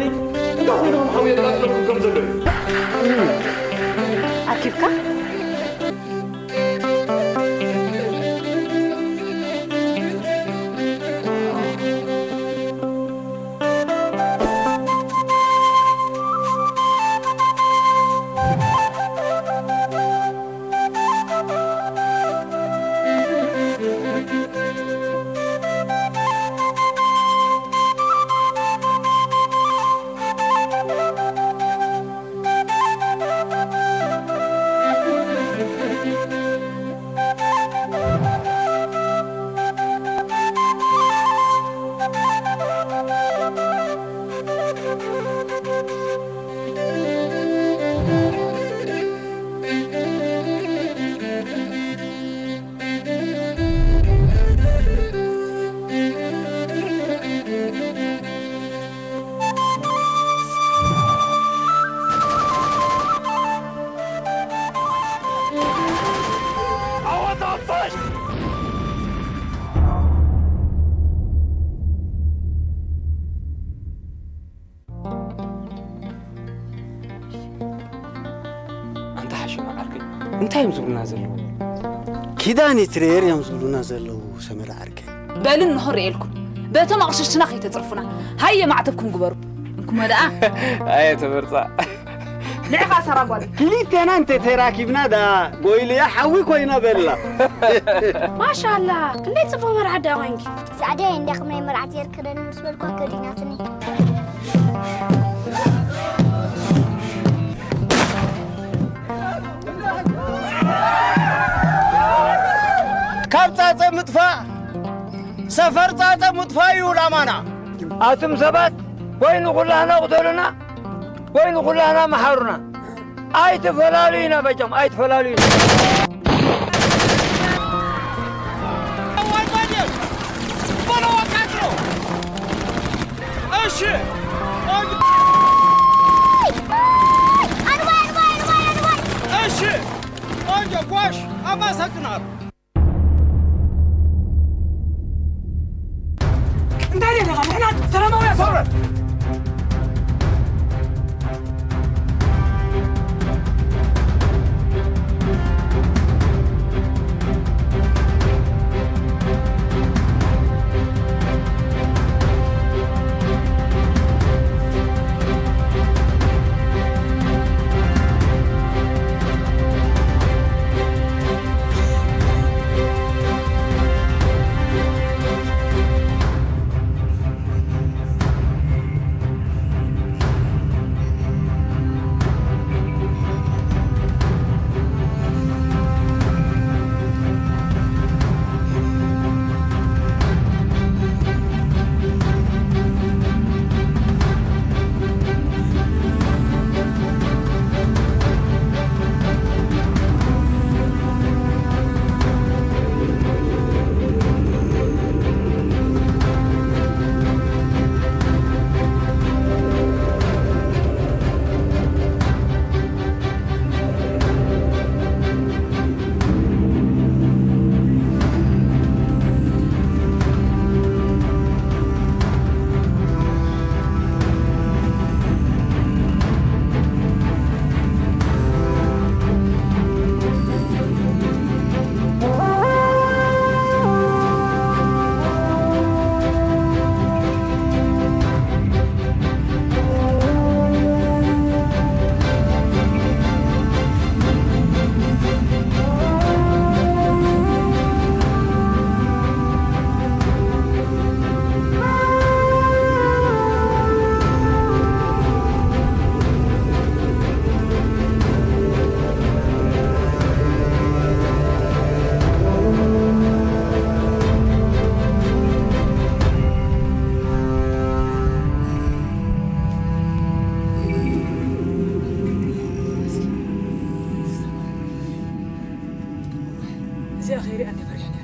እንታይ ኮይንኩም ሓው የቃጥለኩም ከም ዘሎ እዩ። ኣኪብካ? ኣንታ ሓሽማ ዓርከይ፣ እንታይ እዮም ዝብሉና ዘለዉ? ኪዳን ይትሬር እዮም ዝብሉና ዘለዉ፣ ሰመረ ዓርከይ። በሉ እንሆ ርእየልኩም። በቶም ኣቕሽሽትና ከይተጽርፉና። ሃየ ማዕተብኩም ግበሩ። እንኩሞ ደኣ። ኣየ ተበርጻ። ንዕኻ ሰራ ጓል። ክልቴና እንተ ተራኪብና ደኣ ጎይልያ ሓዊ ኮይና በላ። ማሻላ፣ ክንደይ ጽቡቕ መርዓት ደኣ ኮይንኪ። ጻዕዳ እንዲያ ከም ናይ መርዓት የርክረኒ ምስ በልኳ ከዲናትኒ። ካብ ጻጸ ምጥፋእ፣ ሰፈር ጻጸ ምጥፋእ እዩ ዕላማና። ኣቱም ሰባት፣ ወይ ንኹላህና ቕተሉና፣ ወይ ንኹላህና መሓሩና። ኣይትፈላልዩና በጃም፣ ኣይትፈላልዩና። እሺ፣ ቆንጆ። ኣድባይ፣ ኣድባይ፣ ኣድባይ፣ ኣድባይ። እሺ፣ ቆንጆ፣ ጎሽ፣ ኣመሰግናለሁ። እንታይ ደለኻ? ንሕና ሰላማውያን ሰባት። እዚኣ ከይሪኣ እንደ ፈሪሐ ነይረ።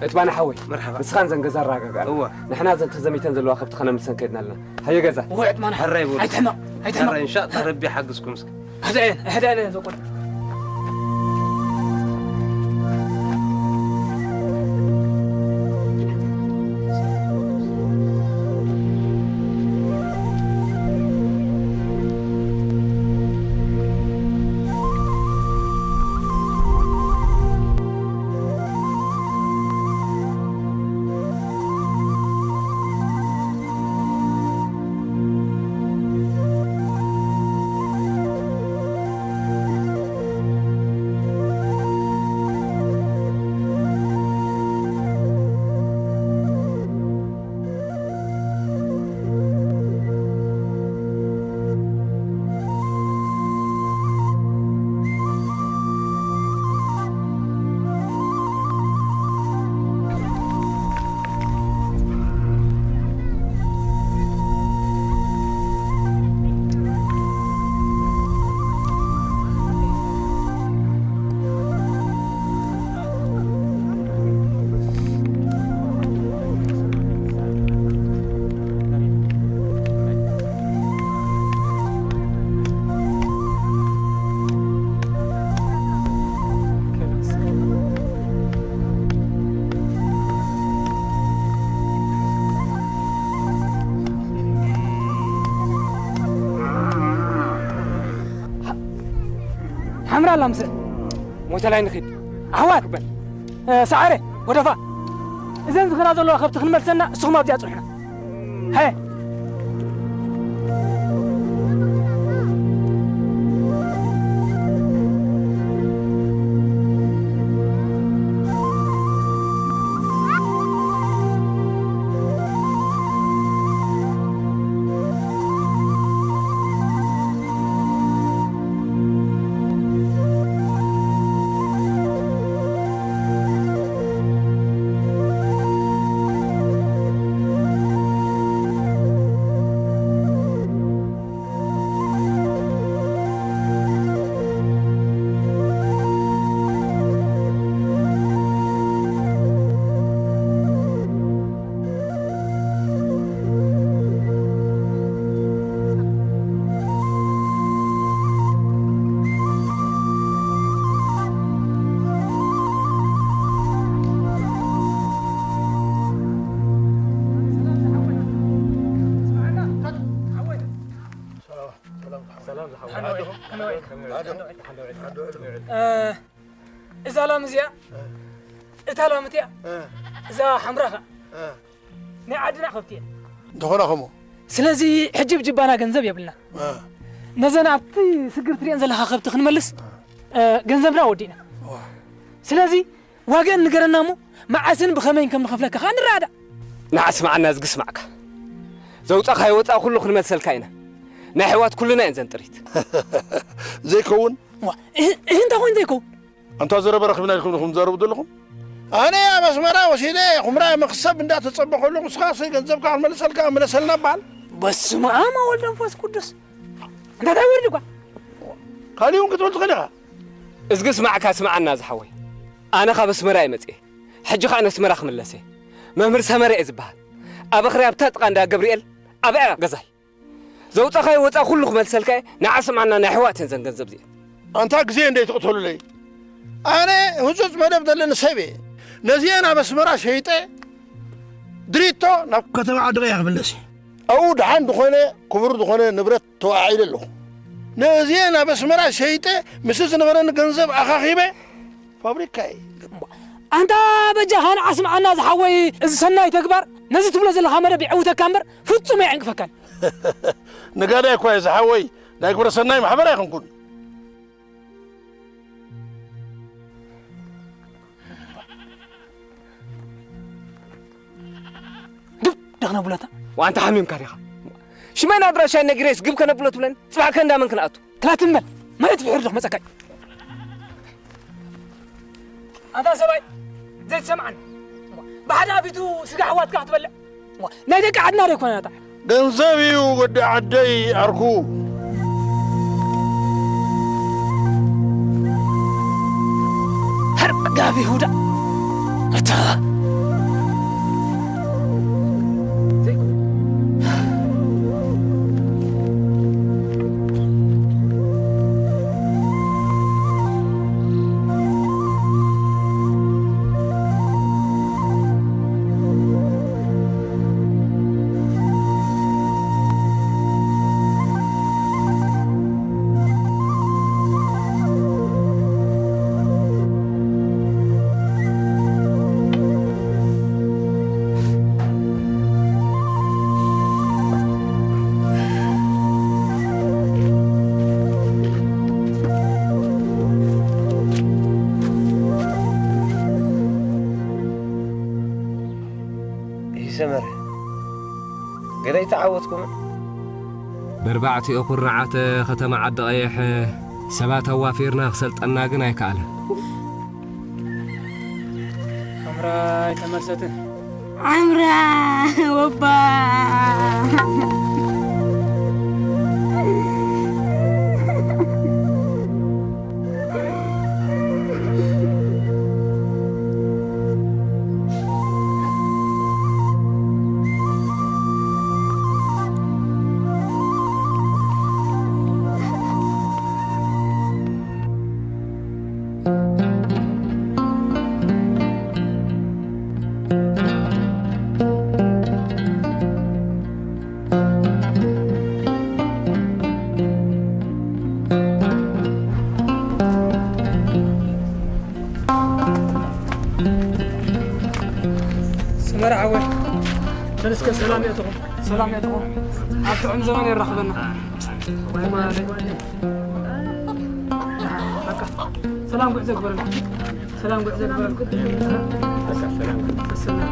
ዕጥማና ሓወይ፣ መርሓባ። ንስኻን ዘን ገዛ ኣረጋግኣና። እወ። ንሕና ዘን ተዘሚተን ዘለዋ ከብቲ ከነምልሰን ከይድና ኣለና። ሃየ ገዛ። እወ፣ ዕጥማና። ሕራይ በሉ። ኣይትሕመቕ፣ ኣይትሕመቕ። ሕራይ፣ እንሻ፣ ተረቢ ሓግዝኩም እስኪ። ሕዚ እየን፣ ሕዚ እየን ዘቆል። ሓምራ ኣላ ምስረን። ሞተላይ ንኺድ። ኣሕዋት! በል። እ፣ ሰዓረ፣ ወደፋ። እዘን ዝኽራ ዘለዋ ከብቲ ክንመልሰና፣ እስኹም ኣብዚኣ ጽንሑና። ሀ። እ፣ እዛ ላም እዚኣ፣ እታ ላም እቲኣ፣ እዛ ሓምራ ኸኣ፣ ናይ ዓድና ከብቲ እየን። እንተኾነ ኸሞ? ስለዚ ሕጂ ብጅባና ገንዘብ የብልና። እ። ነዘን ኣብቲ ስግር ትሪኤን ዘለኻ ከብቲ ክንመልስ፣ እ፣ ገንዘብና ወዲእና። ዋ። ስለዚ ዋጋን ንገረና እሞ፣ መዓስን ብኸመይን ከም ንኸፍለካ ኸኣ ንረዳዳእ። ንዓ ስምዓና፣ እዝጊ ስማዕካ። ዘውጻእካዮ ወጻኢ ኩሉ ክንመልሰልካ ኢና። ናይ ኣሕዋት ኩልና እየን ዘን ጥሪት። ዘይከውን? ዋ፣ እህ፣ እህ፣ እንታይ ኮይኑ ዘይከውን? ኣንታ ዘረባ ረኺብና ኢልኩም ኢኹም ትዛረቡ ዘለኹም? ኣነ ኣብ ኣስመራ ወሲደ ኹምራ መኽሰብ እንዳተጸበ ከለኹ፣ ንስኻ ሰይ ገንዘብካ ክንመልሰልካ ምለሰልና በሃል። በስመ ኣብ ወወልድ ወመንፈስ ቅዱስ። እንታይ ወርድ እኳ? ካሊእ እውን ክትብል ትኽእል ኢኻ። እዝጊ ስማዕካ፣ ስምዓና ዝሓወይ። ኣነ ካብ ኣስመራ እየ መጽኤ። ሕጂ ኸኣ ንኣስመራ ክምለስ እየ። መምህር ሰመረ እየ ዝበሃል። ኣብ ኣኽርያ ኣብታ ጥቓ እንዳ ገብርኤል ኣብኣ ገዛይ። ዘውጻኻዮ ወጻ ኩሉ ክመልሰልካ እየ። ንዓ ስምዓና፣ ናይ ኣሕዋት እየን ዘን ገንዘብ እዚኤን። ኣንታ ግዜ እንደ ትቕተሉለይ። ኣነ ህጹጽ መደብ ዘለኒ ሰብ እየ። ነዚኤን ኣብ ኣስመራ ሸይጠ ድሪቶ ናብ ከተማ ዓድኻ እየ ክምለስ እየ። ኣብኡ ደሓን ዝኾነ ክቡር ዝኾነ ንብረት ተወዓዒለ ኣለኹ። ነዚኤን ኣብ ኣስመራ ሸይጠ ምስቲ ዝነበረኒ ገንዘብ ኣኻኺበ ፋብሪካ እየ። ኣንታ በጃኻ ንዓ ስምዓና ዝሓወይ፣ እዚ ሰናይ ተግባር ነዚ ትብሎ ዘለኻ መደብ የዕውተካ እምበር ፍጹም ኣየዕንቅፈካን። ነጋዳይ እኳ እየ ዝሓወይ፣ ናይ ግብረ ሰናይ ማሕበር ኣይኮንኩን። ግብ ደኽነብሎታ። ዋንታ ሓሚምካ ዲኻ? ሽመን ኣድራሻ ነጊረስ ግብ ከነብሎ ትብለኒ? ጽባሕ ከንዳ መን ክንኣቱ? ክላትም በል። መሬት ብሕር ዶ ክመጸካ እዩ። ኣንታ ሰብኣይ፣ ዘይትሰምዓኒ። ብሓደ ኣፊቱ ስጋ ኣሕዋትካ ክትበልዕ። ናይ ደቂ ዓድና ዶ ይኮነ ኣታ? ገንዘብ እዩ ወዲ ዓደይ ዓርኩ። ሕርቅ ጋብ ይሁዳ። ኣታ ገለ ኣይተዓወትኩምን። በርባዕቲኡ ኩርናዓት ከተማ ዓዲ ቀይሕ ሰባት ኣዋፊርና ክሰልጠና ግን ኣይከኣለን። ኣምራ ኣይተመልሰትን። ኣምራ ወባ። ሰመረ ሓወይ፣ በል እስከ ሰላም የእትኹም፣ ሰላም የእትኹም። ኣብ ጥዑም ዘመን የራኽበና። ሰላም ጉዕዞ ግበረልኩም። ሰላም ጉዕዞ ግበረልኩም። ሰላም።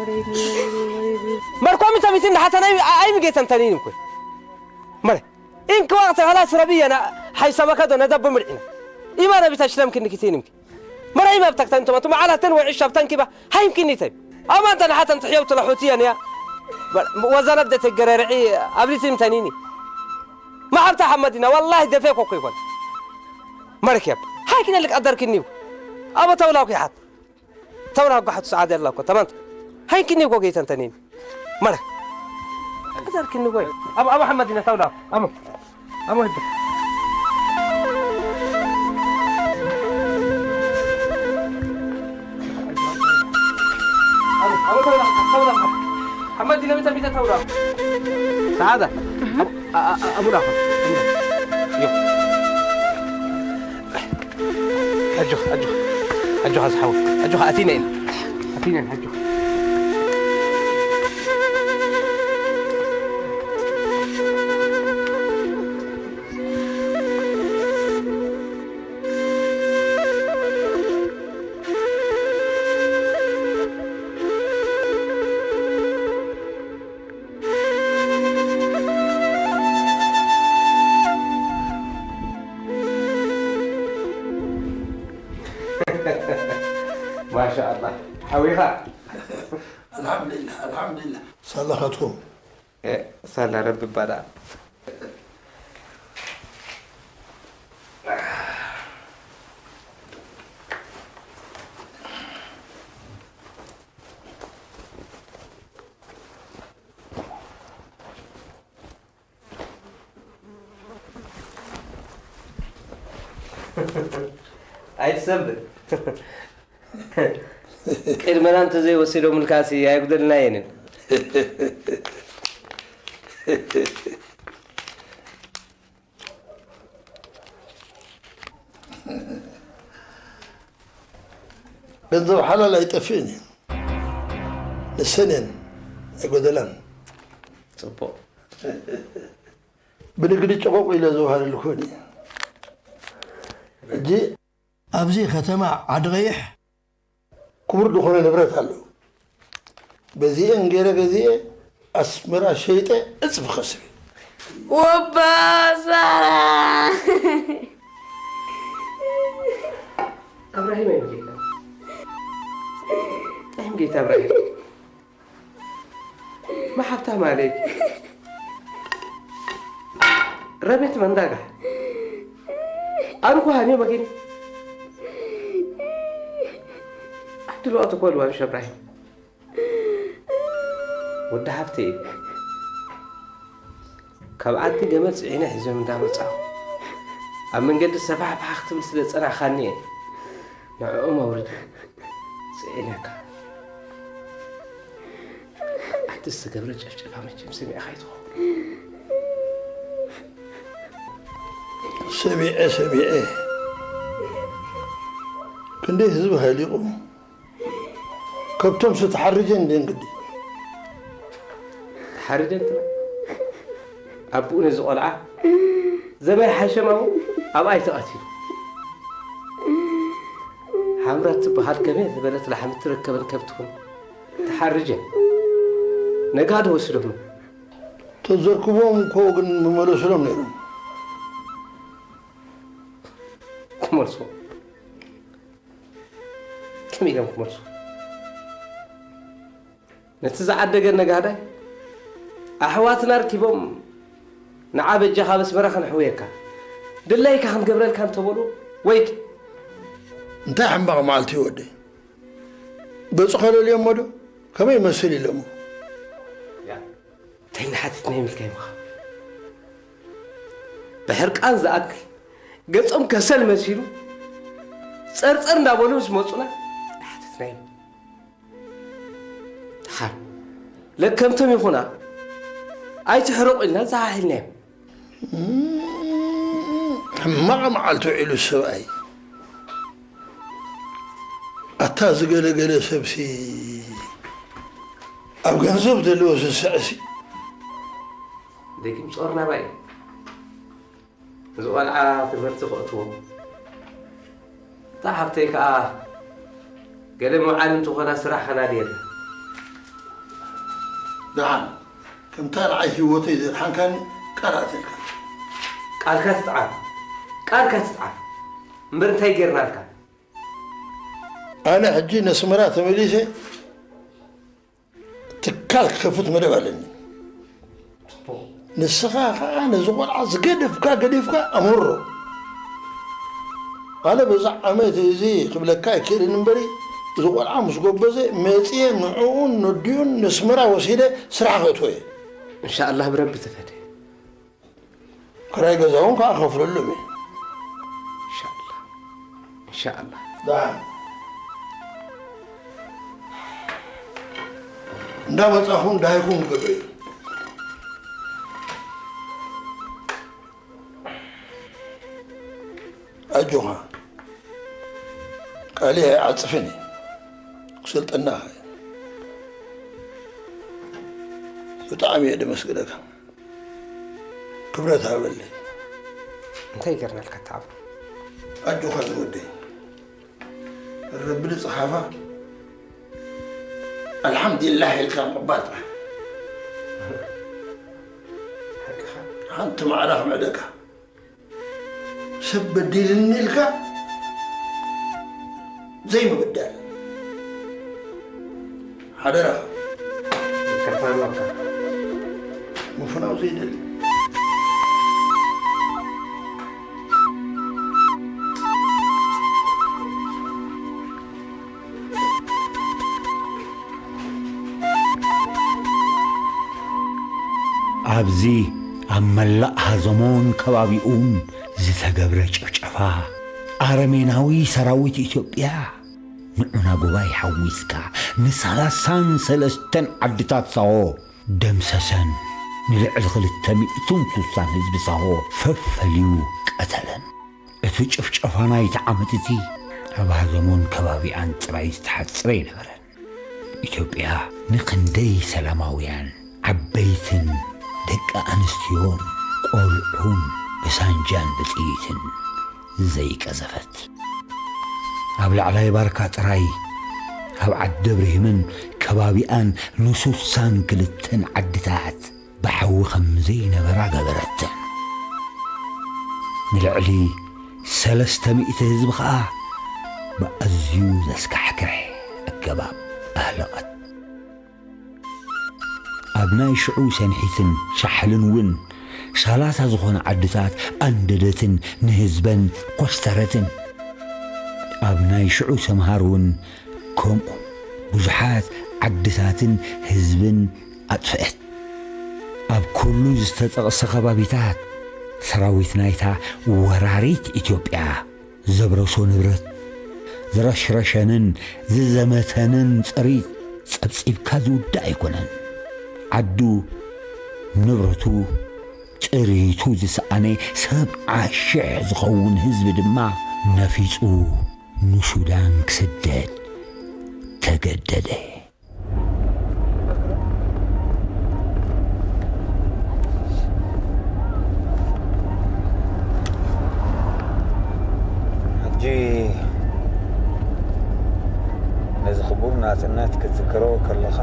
ወረይኒ ወረይኒ ወረይኒ። መርኮሚ ተሚቲ እንደ ሓተን ኣይ-፣ ኣይ ምጌተን ተኒን እኮ። መረ። ኢንክ ዋቅተ ኸላስ ረቢ የና ሓይሰበከ ዶ ነዘብ ምርዒና። ኢማነ ቢታ ሽለም ክንኪ ቴንምኪ። መረ ኢማ ብተክተን ተመቱ መዓላተን ወይ ዕሻ ብተንኪባ ሃይምኪኒ ተይ። ኣማንተን ሓተን ትሕየው ትለሑቲ የንያ። ወዘነት ደተገረርዒ ኣብሊቲም ተኒኒ። መሓብታ ሓመዲና ወላሂ ደፌ ኮኮ ይኮን። መረክብ። ሃይ ክነልክ ኣደርክኒው። ኣቦ ተውላኩ ይሓት። ተውላ ጓሓቱ ሰዓት ያላኮ ተማንት። ሃይ ክኒው ኮ ገይተን ተኒኒ። መረ። ኣደርክኒው ወይ። ኣቦ፣ ኣቦ ሓመዲና ተውላ። ኣቦ። ኣቦ ህድ። ኣቦ፣ ኣቦ ተውላ፣ ተውላ። ሓመዲና ቢታ፣ ቢታ ተውላ። ሰዓዳ። ኣ-፣ ኣ-፣ ኣ-፣ ኣሙና ኸ፣ ኣሙና። ዮ። ኣጆኻ፣ ኣጆኻ። ኣጆኻ ዝሓወይ። ኣጆኻ፣ ኣቲና ኢና። ኣቲና ኢና፣ ኣጆኻ። ማሻኣላህ። ሓዊኻ። ኣልሓምዱሊላህ፣ ኣልሓምዱሊላህ። ሳላኻትኩም። እ፣ ሳላ ረቢ ባዳ። ኣይትሰንብድ። ቅድመና እንተዘይወሲዶምልካሲ ኣየጉደልናየንን። ገንዘብ ሓላል ኣይጠፍእን እዩ። ንሰን እየን ኣይጎደላን። ጽቡቕ። ብንግዲ ጨቆቕ ኢለ ዘውሃለሉ ኮይኑ እዩ። ሕጂ ኣብዚ ከተማ ዓዲ ቀይሕ ክቡር ዝኾነ ንብረት ኣሎ። በዚኤን ገይረ ገዚኤ ኣስመራ ሸይጠ እጽፍ ኸስብ። ወባ ሳራ። እብራሂም ኣይም ጌታ። ኣይም ጌታ እብራሂም። መሓብታ ማለት። ረቤት መንዳጋ። ኣንኩ ሃኒ መኪኒ። ኣትሎ ኣትኮል ዋን ሸብራሂም። ወዲ ሃብተይ፣ ካብ ዓዲ ገመል ጽዒነ ሒዞም እንዳመጻኹ፣ ኣብ መንገዲ ሰፋሕፋሕ ክትብል ስለ ዝጸናሕካኒ እየ ንዕኦም ኣውሪደ ጽዒነካ። ዓዲ ዝተገብረ ጨፍጨፋ መቸም ሰሚዕካ ኣይትኸውን። ሰሚዐ፣ ሰሚዐ። ክንደይ ህዝቢ ሃሊቑ። ከብቶም ዝተሓርጀ እንድየን ግዲ። ተሓርጀን ትብል? ኣቦኡ ነዚ ቆልዓ ዘመይ ሓሸማሙ ኣብኣይ ተቐቲሉ። ሓምራ ትበሃል ከመይ ዝበለት ላሕሚ ትረከበን ከብቲ እውን ተሓርጀን። ነጋዶ ወሲዶም። ተዘርክቦም እኮ ግን ምመለሱሎም ነይሮም። ክመልሱ። ከመይ ኢሎም ክመልሱ? ነቲ ዝዓደገ ነጋዳይ ኣሕዋትና ኣርኪቦም ንዓ በጃኻ ኣብ ኣስመራ ከነሕውየካ፣ ድላይካ ክንገብረልካ እንተበሉ፣ ወይኪ። እንታይ ሕማቕ መዓልቲ እዩ ወደይ? ገጹ ከለልዮሞ ዶ? ከመይ ይመስል ኢሎሞ? ያ፣ እንታይ እናሓተትና ይምልካ ይምኻ? ብሕርቃን ዝኣክል ገጾም ከሰል መሲሉ ጸርጸር እንዳበሉ ምስ መጹና፣ ሓተትናዮም። ደሓር ለከምቶም ይኹና ኣይትሕረቑ ኢልና ዝሓሒልናዮም። ሕማቕ መዓልቲ ውዒሉ ሰብኣይ። ኣታ ዝገለገለ ሰብሲ ኣብ ገንዘብ ዘለዎ ስስዕሲ። ደጊም ጾር ናባይ እዩ። እዚ ቆልዓ ትምህርቲ ክእትዎ፣ እታ ሓብተይ ከኣ ገለ መውዓሊ እንትኾና ስራሕ ከላልየላ። ደሓን፣ ከምታ ንዓይ ህይወተይ ዘድሓንካኒ ቃል ኣትልካ። ቃልካ ትጥዓም፣ ቃልካ ትጥዓም። እምበር እንታይ ጌርናልካ? ኣነ ሕጂ ነስመራ ተመሊሰ ትካል ክከፍት መደብ ኣለኒ። ንስኻ ኸዓ ነዚ ቆልዓ ዝገደፍካ ገዲፍካ ኣምሮ። ኣነ በዛ ዓመት እዚ ክብለካ ኣይክእልን እምበሪ፣ እዚ ቆልዓ ምስ ጎበዘ መፅየ ንዕኡን ነዲኡን ነስመራ ወሲደ ስራሕ ከእትዎ እየ። እንሻኣላህ ብረቢ ተፈደ። ክራይ ገዛውን ከዓ ከፍለሎም እየ። እንሻኣላህ። እንሻኣላህ። ደሓን። እንዳመጻኹም ደሃይኩም ገበዩ። ኣጆኻ። ቃልየ ኣይዓጽፍን እየ። ክሰልጠናኻ እየ። ብጣዕሚ እየ ደመስግነካ። ክብረት ሃበለይ። እንታይ ገርናልካ ተዓብሩ? ኣጆኻ ዝወደይ። ረቢ ዝጸሓፋ ኣልሓምዱሊላህ ኢልካ ምቕባል ጥራሕ። ሓቅኻ። ሓንቲ ማዕዳ ክምዕደካ። ሰብ በዲልኒ ኢልካ ዘይምብዳል። ሓደራኻ። ይቅርታ ንበካ። ምፍናው ዘይደሊ። ኣብዚ ኣብ መላእ ሃዘሞን ከባቢኡን ዝተገብረ ጭፍጨፋ፣ ኣረሜናዊ ሰራዊት ኢትዮጵያ ንዑናጉባይ ሓዊስካ ንሰላሳን ሰለስተን ዓድታት ሳሆ ደምሰሰን፣ ንልዕሊ ክልተ ሚእትን ስሳን ህዝቢ ሳሆ ፈፈልዩ ቀተለን። እቲ ጭፍጨፋ ናይቲ ዓመት እቲ ኣብ ሃዘሞን ከባቢኣን ጥራይ ዝተሓጽረ ኣይነበረን። ኢትዮጵያ ንኽንደይ ሰላማውያን፣ ዓበይትን ደቂ ኣንስትዮን ቆልዑን ብሳንጃን ብጥይትን ዘይቀዘፈት። ኣብ ላዕላይ ባርካ ጥራይ፣ ኣብ ዓዲ ደብርሂምን ከባቢኣን ንሱሳን ክልተን ዓድታት ብሓዊ ከም ዘይነበራ ገበረተን። ንልዕሊ ሰለስተ ሚእቲ ህዝቢ ኸኣ ብኣዝዩ ዘስካሕክሕ ኣገባብ ኣህለቐት። ኣብ ናይ ሽዑ ሰንሒትን ሻሕልን እውን ሰላሳ ዝኾና ዓድታት ኣንደደትን ንህዝበን ኮስተረትን። ኣብ ናይ ሽዑ ሰምሃር እውን ከምኡ ብዙሓት ዓድታትን ህዝብን ኣጥፍአት። ኣብ ኩሉ ዝተጠቕሰ ከባቢታት ሰራዊት ናይታ ወራሪት ኢትዮጵያ ዘብረሶ ንብረት፣ ዝረሽረሸንን ዝዘመተንን ጥሪት ጸብጺብካ ዝውዳእ ኣይኮነን። ዓዱ፣ ንብረቱ፣ ጥሪቱ ዝሰኣነ ሰብዓ ሽሕ ዝኸውን ህዝቢ ድማ ነፊጹ ንሱዳን ክስደድ ተገደደ። ሕጂ ነዚ ክቡር ናጽነት ክትዝክሮ ከለኻ፣